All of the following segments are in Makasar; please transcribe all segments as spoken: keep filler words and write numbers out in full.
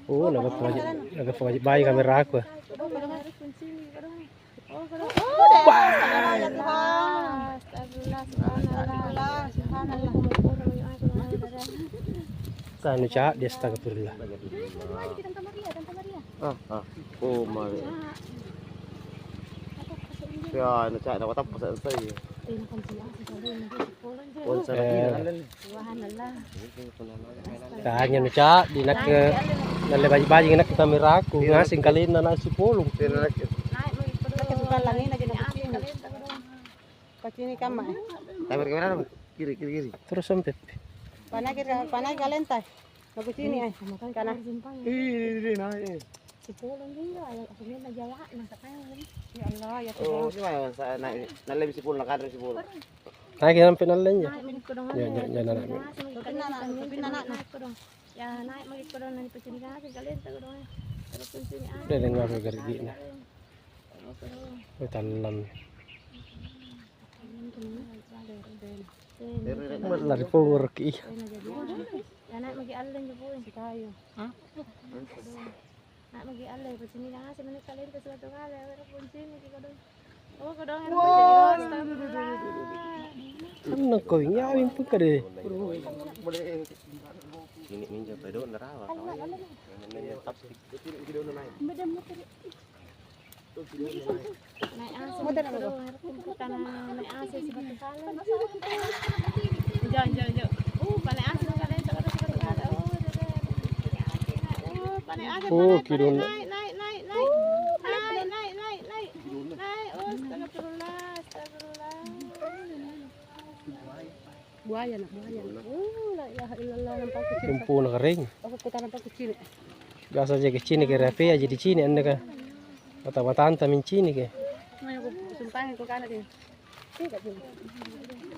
Oh, nagappa-, nagappa-, baji' kameraku. Astagfirullah, subhanallah, subhanallah. Kanu ca'di, astagfirullah. Ah, ah. Oh, mari. Ya, anu ca'di, nakatappa sa-, saya. Pon sa-, eh. Subhanallah. Tanya nu ca'di, nakke nalle baji'-baji' nakke kameraku, ngaseng kalenna na sipolong. Nakke suka langina jadi kucing. Kucini kamma, eh. Tabar kamera apa? Kiri, kiri, kiri. Terus sampai. Panai kiri, panai kalenta. Nakucini, eh. Kana. Ih, ih, ih, nah, eh. Sipolong juga, ayo, akhirnya na jawa'na, katanya. Ya Allah, ya Tuhan. Oh, gimana, Mas? Na-, nalle sipolong, nakanre sipolong. Naik sampai nalle, ya? Naik, naik, kodong, ya, naik, ya, ya, naik, naik. Naik, naik, naik, naik, kodong. Ya, naik magi kodong, nanti pacini kasih kalian, tak kodong. Terus kuncinya, ah. Udah, dengar ke garigina. Oh, tallang. Lari purki. Ya, naik magi allen, Jepun. Sikayu. Hah? Nak magi alle, pacini ngaseng mani kalenta suatu kali, ero kuncini ki kodong. Oh, kodong ero kuncini. Astagfirullah. Tenang kau, nyawing pun kade. Ini minjem pedo narawa. Naik aseng kodong, ero kumpul kana naik aseng sebatu kali. Jauh, jauh, jauh. Uh, pane asli kalenta, kodong sebatu kali. Oh, deh, deh. Oh, pane asli, oh, pane, kidon. Naik, naik, naik, naik. Naik, naik, naik, naik. Naik, oh, astagfirullah, astagfirullah. Buaya, nak, buaya, nak. Oh, la ilaha illallah, nampak kucing. Kumpulna karaeng. Aku kutana nampak kucing. Biasa aja kucing ke rapi aja di sini, anda kan. Mata-matanta mincini ke. Mana aku sumpangi ku kana dia.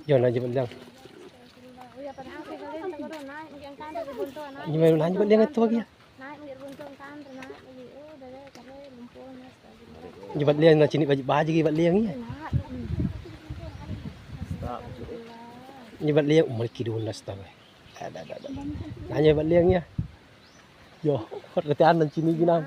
Jona aja bilang. Jona aja bilang itu lagi ya. Jebat liang na cini baji-baji jebat liang iya. Jebat liang umur kidun astaga. Ada, ada, ada. Nanya jebat liang iya. Yo, rete anang cini ginang.